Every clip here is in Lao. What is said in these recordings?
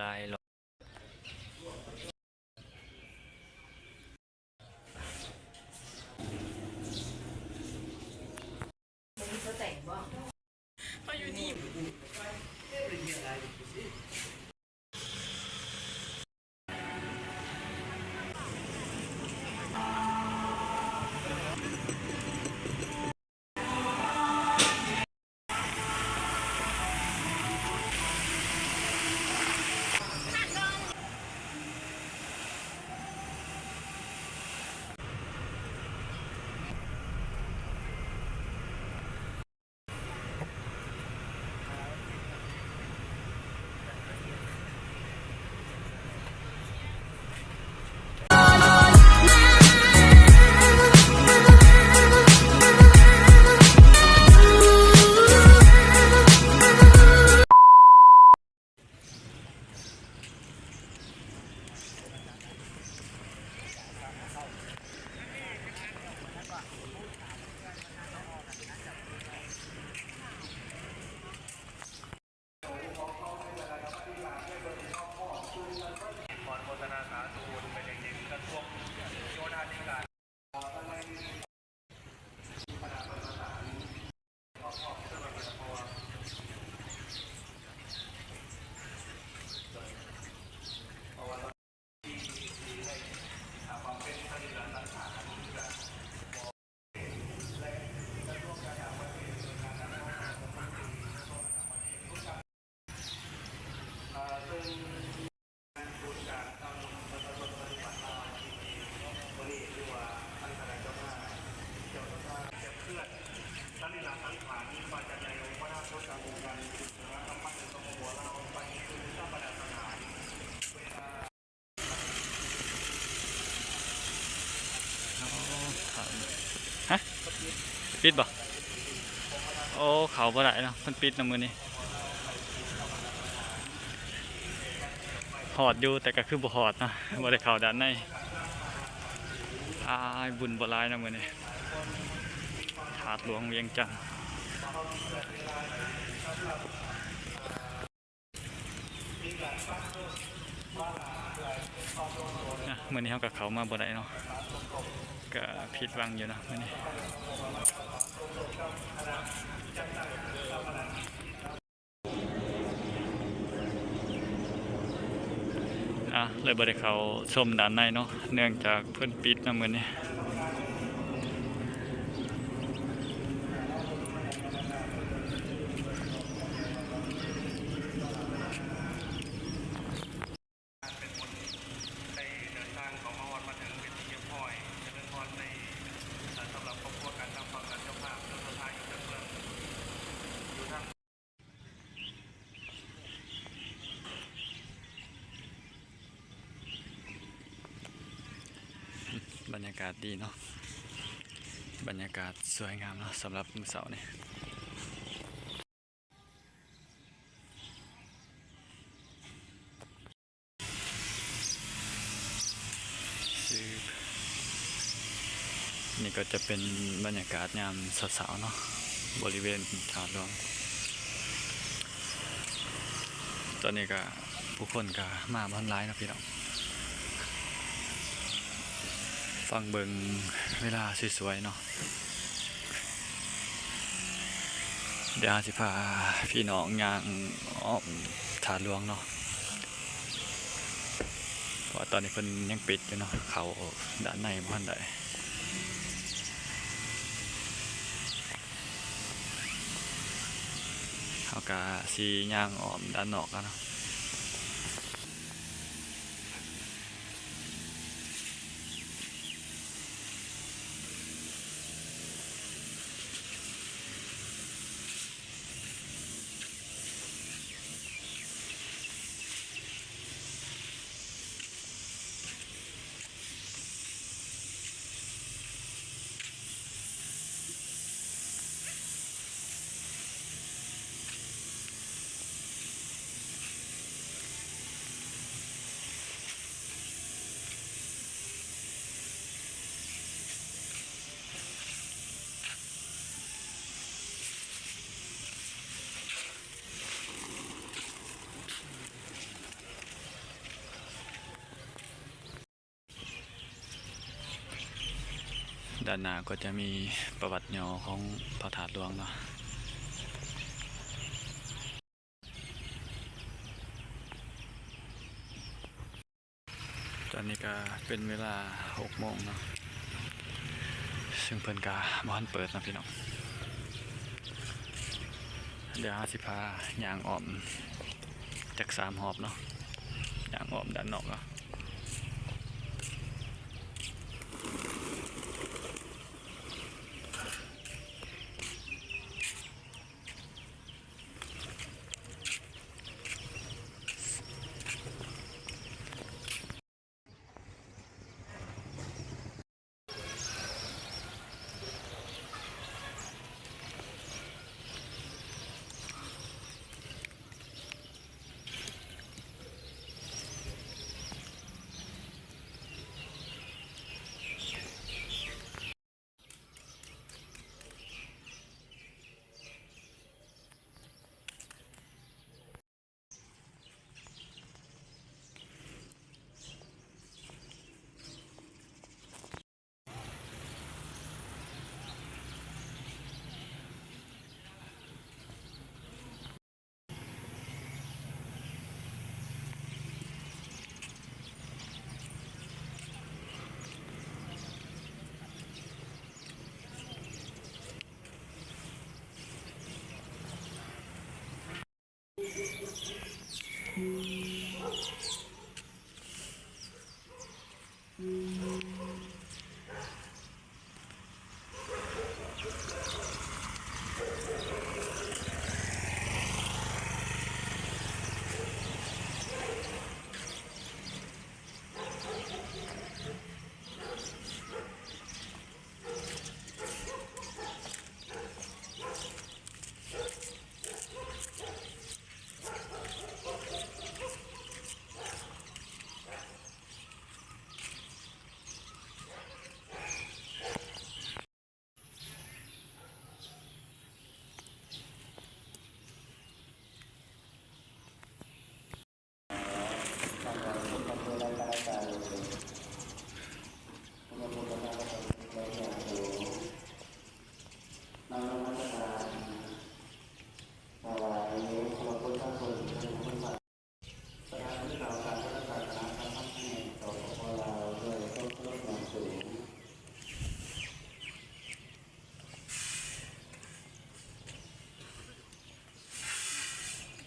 າຍ ເຮົາຢູ່ນີ້.ຮະ? ປິດບໍ່? ໂອ້ ເຂົ້າບໍ່ໄດ້ເນາະ ເພິ່ນປິດເນາະມື້ນີ້. ຮອດຢູ່ ແຕ່ກໍຄືບໍ່ຮອດເນາະ ບໍ່ໄດ້ເຂົ້າດ້ານໃນ. ອ້າຍ ບຸນບໍ່ຫຼາຍເນາະມື້ນີ້ ທາດຫຼວງວຽງຈັນ. ມື້ນີ້ເຮົາກໍເຂົ້າມາບໍ່ໄດ້ເນາະ ກໍຜິດຫວັງຢູ່ເນາະມື້ນີ້. ອ່າ ເລີຍບໍ່ໄດ້ເຂົ້າຊົມດ້ານໃນເນາະ ເນື່ອງຈາກເພິ່ນປິດນຳມື້ນີ້. ບັນຍາກາດດີເນາະ ບັນຍາກາດສວຍງາມເນາະ ສຳລັບມື້ເຊົ້ານີ້. ນີ້ກໍຈະເປັນບັນຍາກາດຍາມເຊົ້າໆເນາະ ບໍລິເວນທາດຫຼວງ. ຕອນນີ້ກໍຜູ້ຄົນກໍມາບໍ່ທັນຫຼາຍເນາະພີ່ນ້ອງ. ຟັງເບິ່ງເວລາສວຍໆເນາະ. ດຽວເຮົາຊິພາພີ່ນ້ອງຍ່າງອ້ອມທາດຫຼວງເນາະ ເພາະວ່າຕອນນີ້ເພິ່ນຍັງປິດຢູ່ເນາະ ເຂົ້າດ້ານໃນບໍ່ທັນໄດ້. ເຮົາກະຊິຍ່າງອ້ອມດ້ານນອກເອົາເນາະ. ເ ດ້ານໜ້າກໍຈະມີປະຫວັດຫຍໍ້ຂອງພະທາດຫຼວງເນາະ. ຕອນນີ້ກະເປັນເວລາຫົກໂມງເນາະ ເຊິ່ງເພິ່ນກະບໍ່ທັນເປີດເນາະພີ່ນ້ອງ. ດຽວເຮົາຊິພາຍ່າງອ້ອມຈັກສາມຮອບເນາະ ຍ່າງອ້ອມດ້ານນອກເນາະ.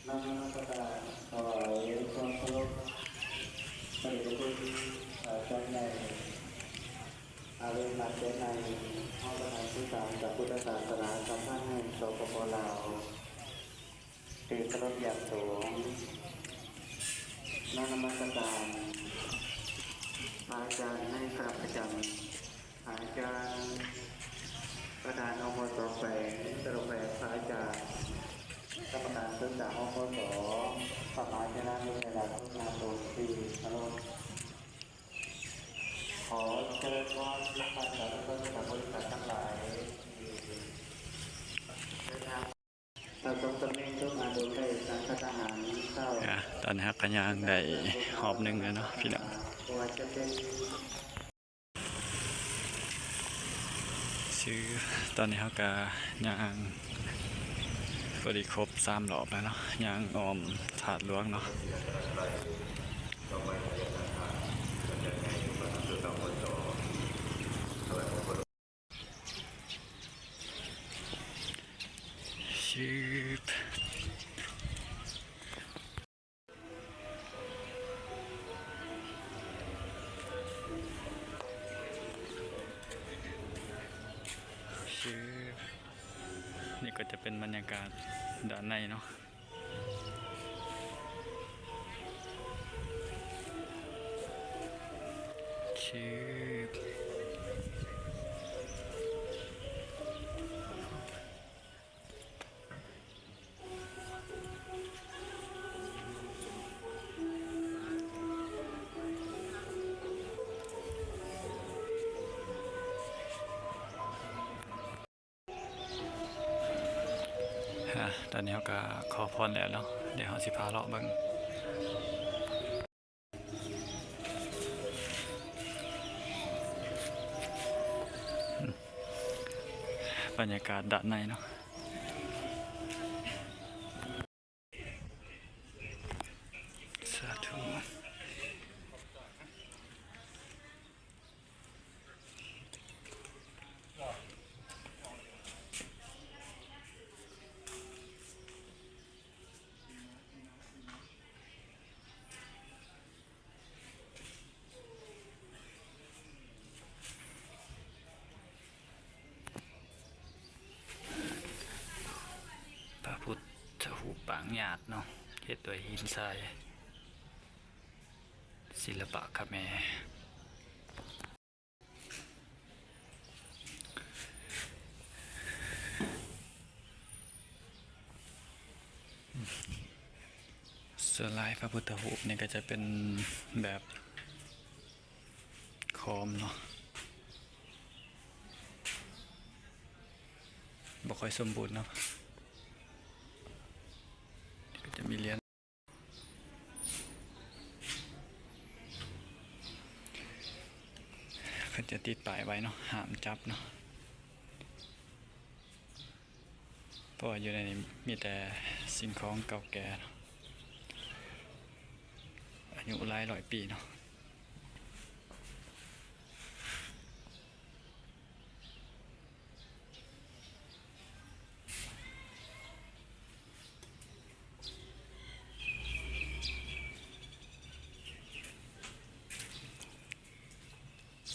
ນຳນະມັດສະການຖວາຍຄວາມເຄົາລົບພະເດດພະຄຸນພະອາຈານໃຫຍ່ ອາເວນມະເຕໄນ ຮອງປະທານສູນກາງພະພຸດທະສາສະໜາສຳພັນແຫ່ງ ສປປ ລາວ ທີ່ເຄົາລົບຢ່າງສູງ. ນຳນະມັດສະການພະອາຈານໃນຄະນະປະຈຳ ອາຈານປະທານ ອພສ ແຂວງ ແລະ ແຂວງ ພະອາຈານ ກຳມະການສຶກສາ ອພສ ພະມະຫາວິທະຍາໄລ ນະຄອນຫຼວງ ທີ່ເຄົາລົບ. ຂໍເຊີນພອນທ່ານສາທຸຊົນ ສາທຸຊົນທັງຫຼາຍທີ່ເດີນທາງ ພະສົງฆ์ສາມເນນທຸກອາດວງໄດ້ສັງຄະທາຫານເຊົ້າ. ອ່າ ຕອນນີ້ເຮົາກະຍ່າງໄດ້ຮອບໜຶ່ງແລ້ວເນາະພີ່ນ້ອງ. ຊື່ ຕອນນີ້ເຮົາກະຍ່າງພໍດີຄົບສາມຮອບແລ້ວເນາະ ຍ່າງອ້ອມທາດຫຼວງເນາະ. ຊຶບ ຊຶບ ນີ້ກໍຈະເປັນບັນຍາກາດດ້ານໃນເນາະ. ຊຶບ ອ່າ ຕອນນີ້ເຮົາກະຂໍພອນແລ້ວເນາະ ດຽວເຮົາຊິພາເລາະເບິ່ງ. ອືມ ບັນຍາກາດດ້ານໃນເນາະ. ສາທຸ. ພະພຸດທະຮູບປາງຍາດເນາະ ເຮັດດ້ວຍຫີນຊາຍ ສິລະປະຂະແມ. ສ່ວນຫຼາຍພະພຸດທະຮູບນີ້ກໍຈະເປັນແບບຂອມເນາະ ບໍ່ຄ່ອຍສົມບູນເນາະ ກໍຈະມີຫຼຽນ ເພິ່ນຈະຕິດປ້າຍໄວ້ເນາະ ຫ້າມຈັບເນາະ ເພາະວ່າຢູ່ໃນນີ້ມີແຕ່ສິ່ງຂອງເກົ່າແກ່ເນາະ ອາຍຸຫຼາຍຮ້ອຍປີເນາະ.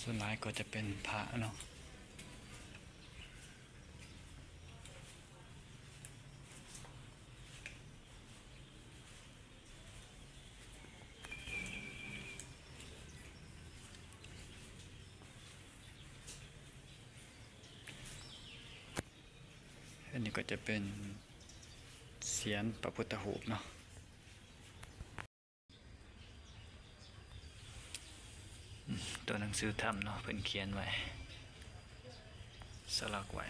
ສ່ວນຫຼາຍກໍຈະເປັນພະເນາະ. ອັນນີ້ກໍຈະເປັນສຽນພະພຸດທະຮູບເນາະ ຕົວໜັງສືທຳເນາະ ເພິ່ນຂຽນໄວ້ ສະຫຼັກໄວ້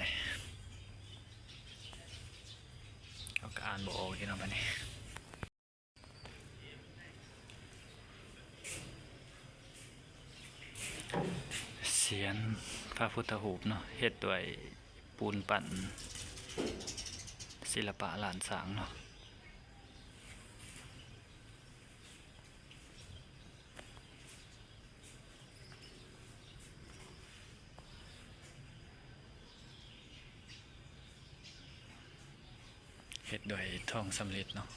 ເຮົາກໍອ່ານບໍ່ອອກເດ້ເນາະ ບາດນີ້. ສຽນພະພຸດທະຮູບເນາະ ເຮັດດ້ວຍປູນປັ້ນ ສິລະປະລ້ານຊ້າງເນາະ. ເຮັດດ້ວຍທອງສຳລິດເນາະ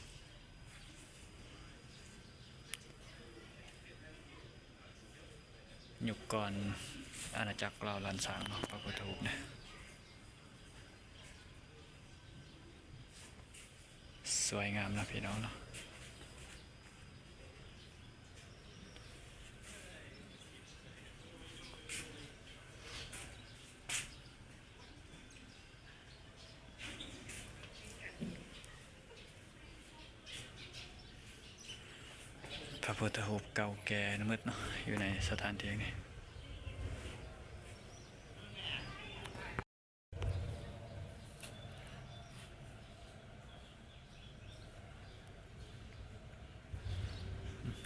ຍຸກກ່ອນອານາຈັກລາວລ້ານຊ້າງເນາະ ພະພຸດທະຮູບນີ້. ສວຍງາມເນາະພີ່ນ້ອງເນາະ. ພະພຸດທະຮູບເກົ່າແກ່ໝົດເນາະ ຢູ່ໃນສະຖານທີ່ນີ້.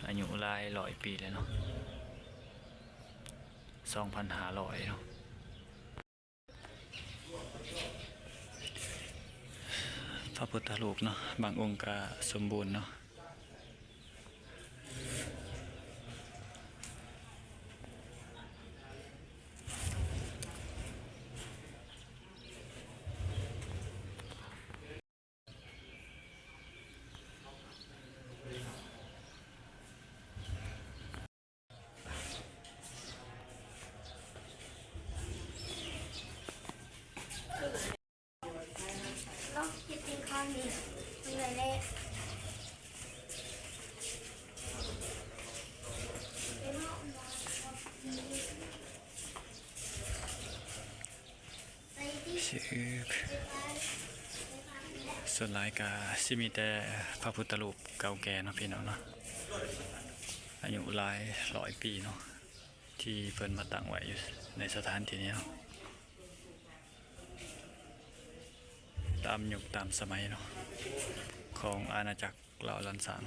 ອາຍຸຫຼາຍຮ້ອຍປີແລ້ວເນາະ ສອງພັນຫ້າຮ້ອຍເນາະ. ພະພຸດທະຮູບເນາະ ບາງອົງກະສົມບູນເນາະ. ຊື່ ສ່ວນຫຼາຍກະຊິມີແຕ່ພະພຸດທະຮູບເກົ່າແກ່ເນາະ ພີ່ນ້ອງເນາະ ອາຍຸຫຼາຍຮ້ອຍປີເນາະ ທີ່ເພິ່ນມາຕັ້ງໄວ້ຢູ່ໃນສະຖານທີ່ນີ້ເນາະ ຕາມຍຸກຕາມສະໄໝເນາະ ຂອງອານາຈັກລາວລ້ານຊ້າງ.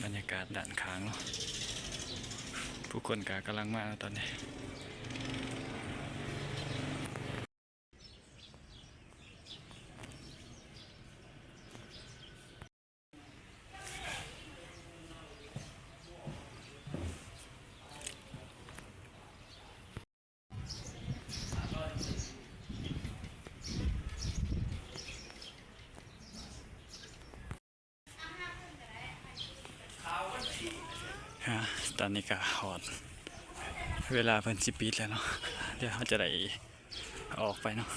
ບັນຍາກາດດ້ານຂ້າງເນາະ ຜູ້ຄົນກະກຳລັງມາຕອນນີ້. ອາ ຕອນນີ້ກະຮອດເວລາເພິ່ນຊິປິດແລ້ວເນາະ ດຽວເຮົາຈະໄດ້ອອກໄປເນາະ.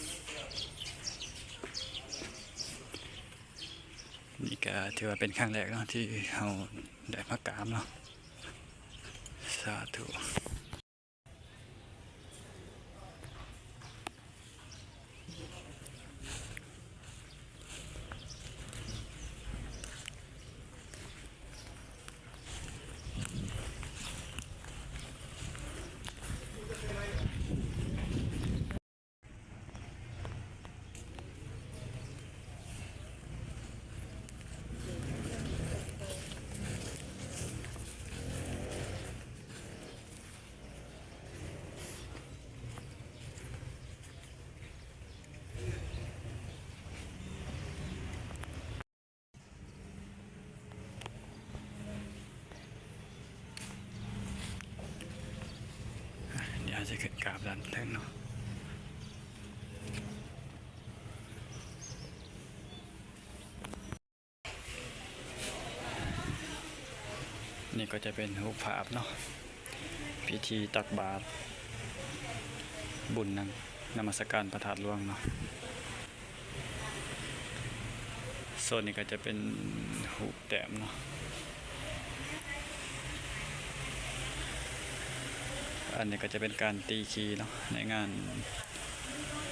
ນີ້ກະຖືວ່າເປັນຄັ້ງແລກເນາະ ທີ່ເຮົາໄດ້ມາກາບເນາະ ສາທຸ. ດຽວເຮົາຈະຂຶ້ນກາບດ້ານເທິງເນາະ. ນີ້ກໍຈະເປັນຮູບພາບເນາະ ພິທີຕັກບາດບຸນນຳ ນະມັດສະການພະທາດຫຼວງເນາະ. ໂຊນນີ້ກໍຈະເປັນຮູບແຕ້ມເນາະ. ອັນນີ້ກໍຈະເປັນການຕີຄີເນາະ ໃນງານ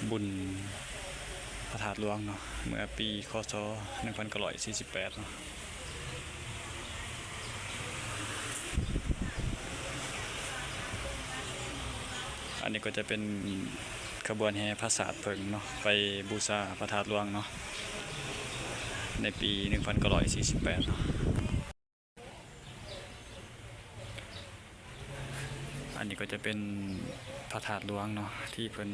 ບຸນພະທາດຫຼວງເນາະ ເມື່ອປີ ຄ.ສ. ໜຶ່ງພັນເກົ້າຮ້ອຍສີ່ສິບແປດເນາະ. ອັນນີ້ກໍຈະເປັນຂະບວນແຫ່ຜາສາດເຜິ້ງເນາະ ໄປບູຊາພະທາດຫຼວງເນາະ ໃນປີ ໜຶ່ງພັນເກົ້າຮ້ອຍສີ່ສິບແປດເນາະ. ອັນນີ້ກໍຈະເປັນພະທາດຫຼວງເນາະ ທີ່ເພິ່ນ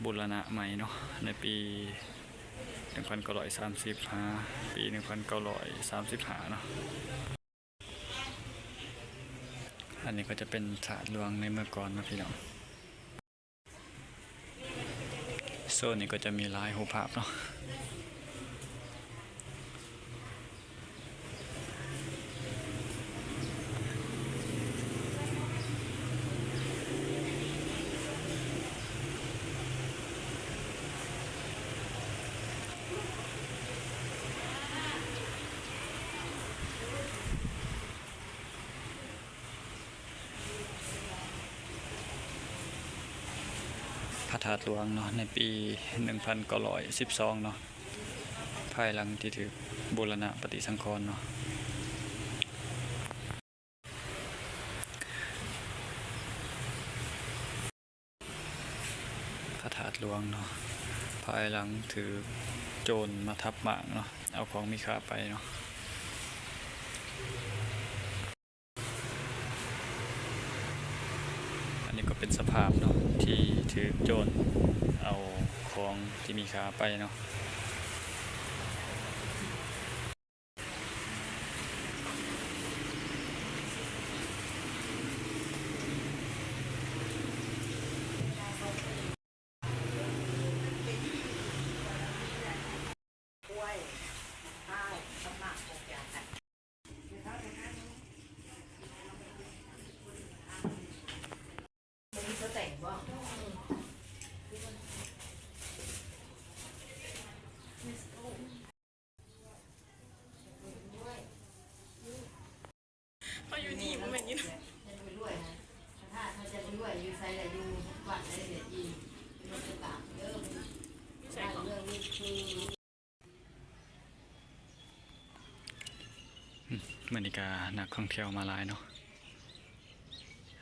ບູລະນະໃໝ່ເນາະ ໃນປີ ໜຶ່ງພັນເກົ້າຮ້ອຍສາມສິບ ຫາປີ ໜຶ່ງພັນເກົ້າຮ້ອຍສາມສິບຫ້າເນາະ. ອັນນີ້ກໍຈະເປັນທາດຫຼວງໃນເມື່ອກ່ອນເນາະພີ່ນ້ອງ. ໂຊນນີ້ກໍຈະມີຫຼາຍຮູບພາບເນາະ. ພະທາດຫຼວງເນາະ ໃນປີ ໜຶ່ງພັນເກົ້າຮ້ອຍສິບສອງເນາະ ພາຍຫຼັງທີ່ຖືກບູລະນະປະຕິສັງຂອນເນາະ. ພະທາດຫຼວງເນາະ ພາຍຫຼັງຖືກໂຈນມາທັບມ້າງເນາະ ເອົາຂອງມີຄ່າໄປເນາະ. ອັນນີ້ກໍເປັນສະພາບເນາະ ທີ່ຖືກໂຈນເອົາຂອງທີ່ມີຄ່າໄປເນາະ. ເຮົາຢູ່ນີ້ບໍ່ແມ່ນຢູ່ ມື້ນີ້ກະນັກທ່ອງທ່ຽວມາຫຼາຍເນາະ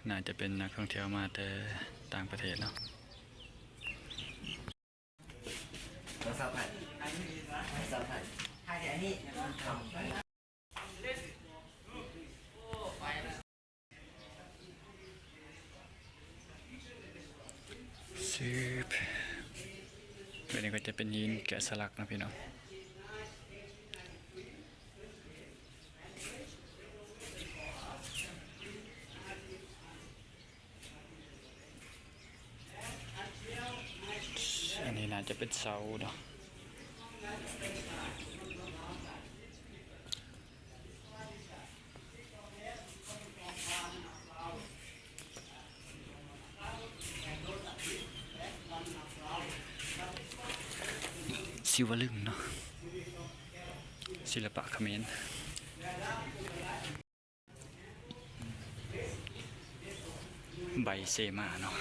ໜ້າຈະເປັນນັກທ່ອງທ່ຽວມາແຕ່ຕ່າງປະເທດເນາະ. ໂທລະສັບໃຜ? ໂທລະສັບໃຜ? ໃຜແທ້ນີ້? ເອົາ. ອັນນີ້ກໍຈະເປັນຫີນແກະສະຫຼັກເນາະພີ່ນ້ອງ. ອັນນີ້ໜ້າຈະເປັນເສົາເນາະ. ສີວະລຶງເນາະ ສິລະປະຂະເໝນ. ໃບເສມາເນາະ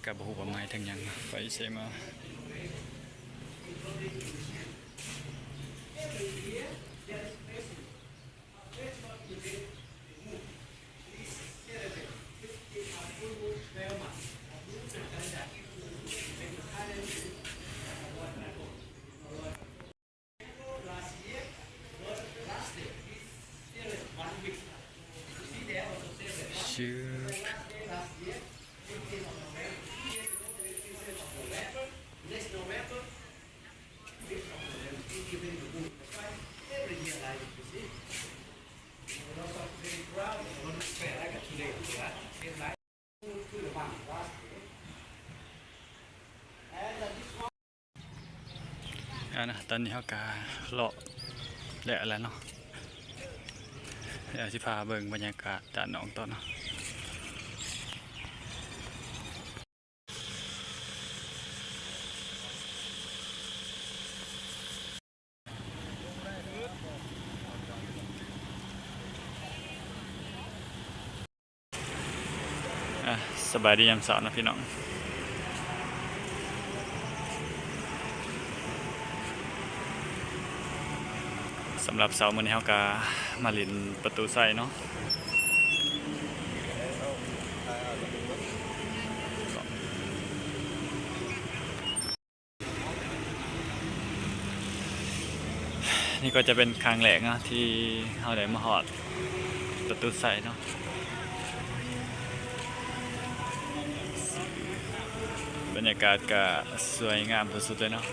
ກໍບໍ່ຮູ້ວ່າໝາຍເຖິງຫຍັງ ໃບເສມາ. ຊຶບ. ອານະ ຕອນນີ້ເຮົາກະເລາະແລ້ວແຫຼະເນາະ ດຽວຊິພາເບິ່ງບັນຍາກາດດ້ານນອກຕໍ່ເນາະ. ອ່ະ ສະບາຍດີຍາມເຊົ້າເນາະພີ່ນ້ອງ. ສຳລັບເຊົ້າມື້ນີ້ເຮົາກະມາຫຼິ້ນປະຕູໄຊເນາະ. ນີ້ກໍຈະເປັນຄັ້ງແລກເນາະ ທີ່ເຮົາໄດ້ມາຮອດປະຕູໄຊເນາະ. ບັນຍາກາດກະສວຍງາມສຸດໆເລີຍເນາະ.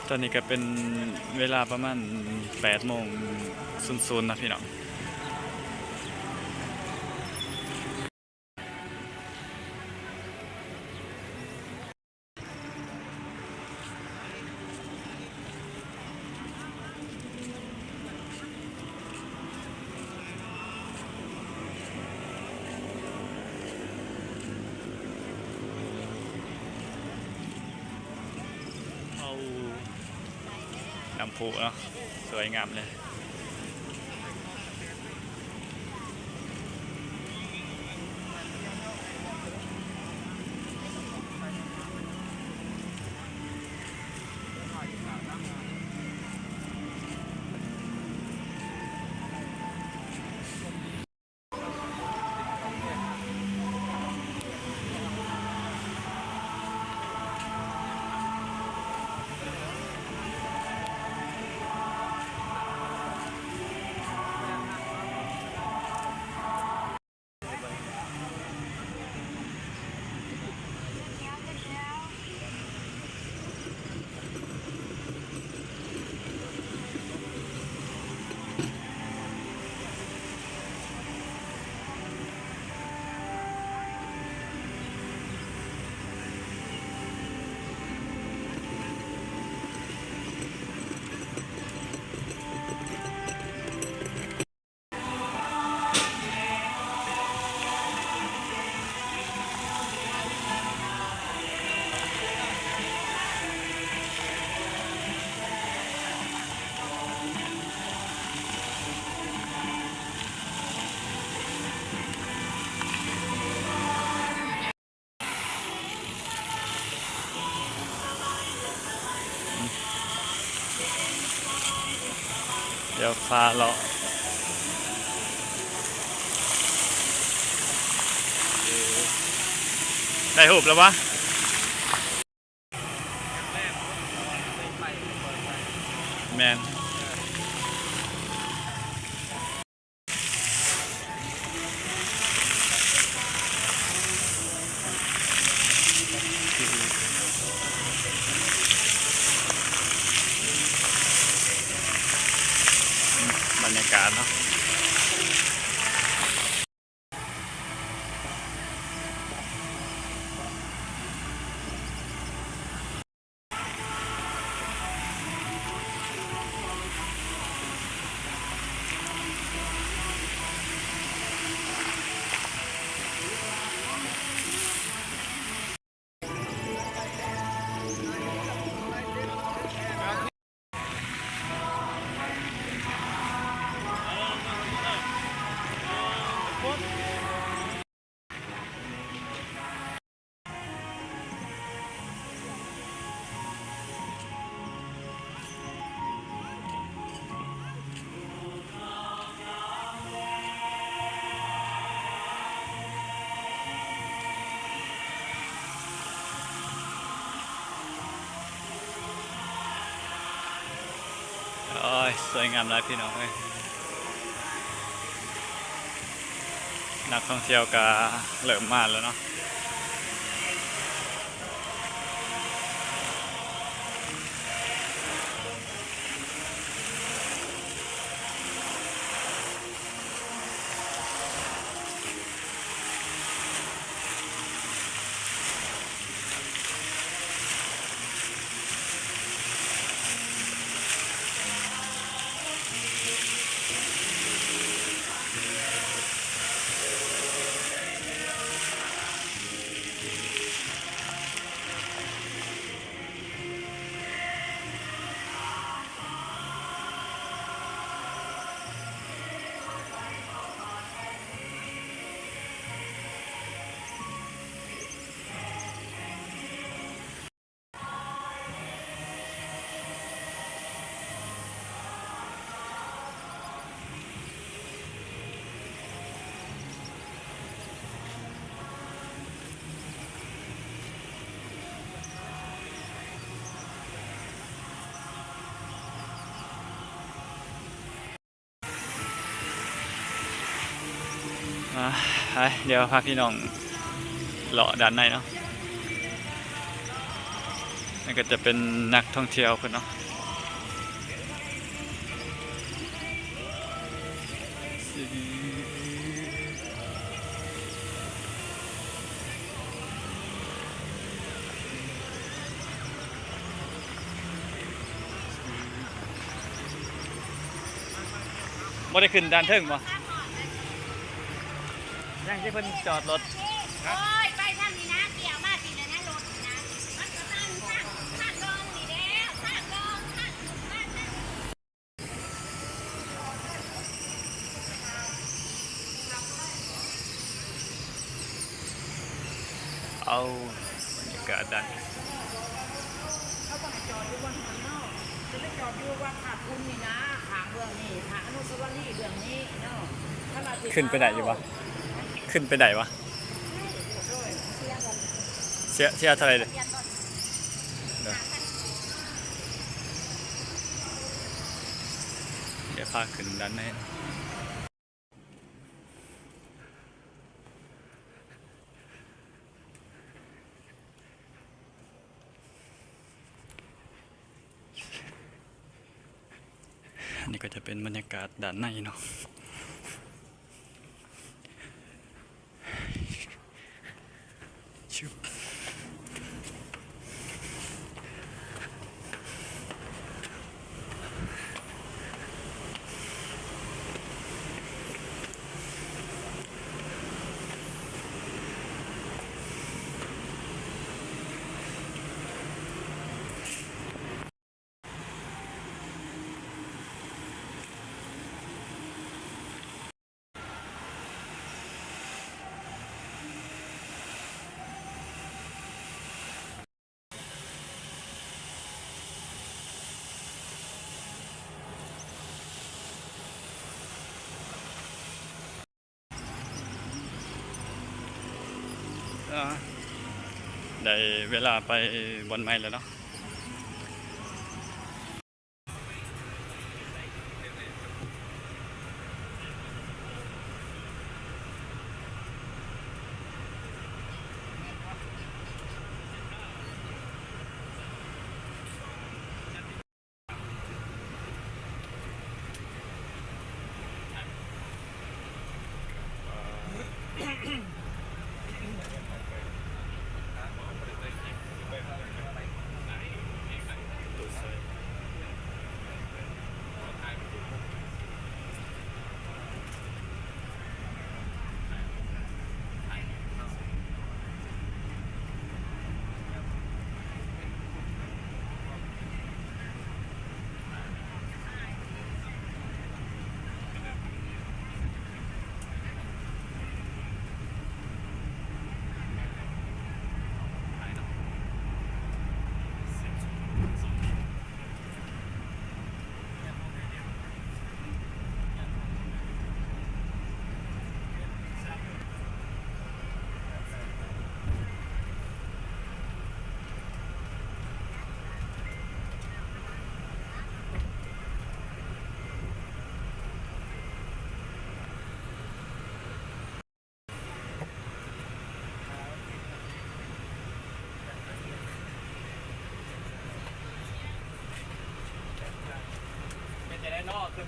ຕອນນີ້ກະເປັນເວລາປະມານແປດໂມງສູນໆນະພີ່ນ້ອງ. ເອົາ ນ້ຳພຸເນາະ ສວຍງາມເລີຍ. ດຽວພາເລາະ ໄດ້ຮູບແລ້ວວະ? ແມ່ນ. ສວຍງາມຫຼາຍພີ່ນ້ອງເອີຍ. ນັກທ່ອງທ່ຽວກະເລີ່ມມາແລ້ວເນາະ. ອ່າ ໄປ ດຽວພາພີ່ນ້ອງເລາະດ້ານໃນເນາະ. ນັ້ນກໍຈະເປັນນັກທ່ອງທ່ຽວເພິ່ນເນາະ. ບໍ່ໄດ້ຂຶ້ນດ້ານເທິງບໍ່? ຍັງຊິເພິ່ນຈອດລົດ. ໂອ້ຍ ໄປທາງນີ້ນະ ກ່ຽວມາພີ້ແລ້ວນະ ລົດນະ ມັນກໍຕັ້ງທາງ ທາງລົງນີ້ແລ້ວ ທາງລົງ ທາງຂຶ້ນມາທາງນີ້. ເອົາ ບັນຍາກາດດ້ານ ເຂົາບໍ່ໃຫ້ຈອດຢູ່ບ່ອນຫັ້ນເນາະ ຈະໄປຈອດຢູ່ວັດທາດພຸນນີ້ນະ ຂ້າງເບື້ອງນີ້ ພະອະນຸສາວະລີເບື້ອງນີ້ເນາະ. ຂຶ້ນໄປໄດ້ຢູ່ບໍ່? ຂຶ້ນໄປໄດ້ບໍ່? ເສຍ ເສຍເທົ່າໃດເດ້? ດຽວພາຂຶ້ນດ້ານໃນ. ອັນນີ້ກໍຈະເປັນບັນຍາກາດດ້ານໃນເນາະ. ຊຶບ. ອ່າ ໄດ້ເວລາໄປບ່ອນໃໝ່ແລ້ວເນາະ. ເ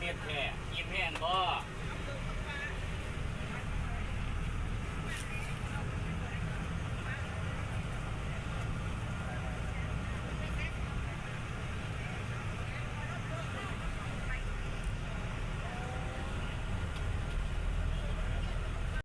ມິດແທ້ ກິນແຮງບໍ່?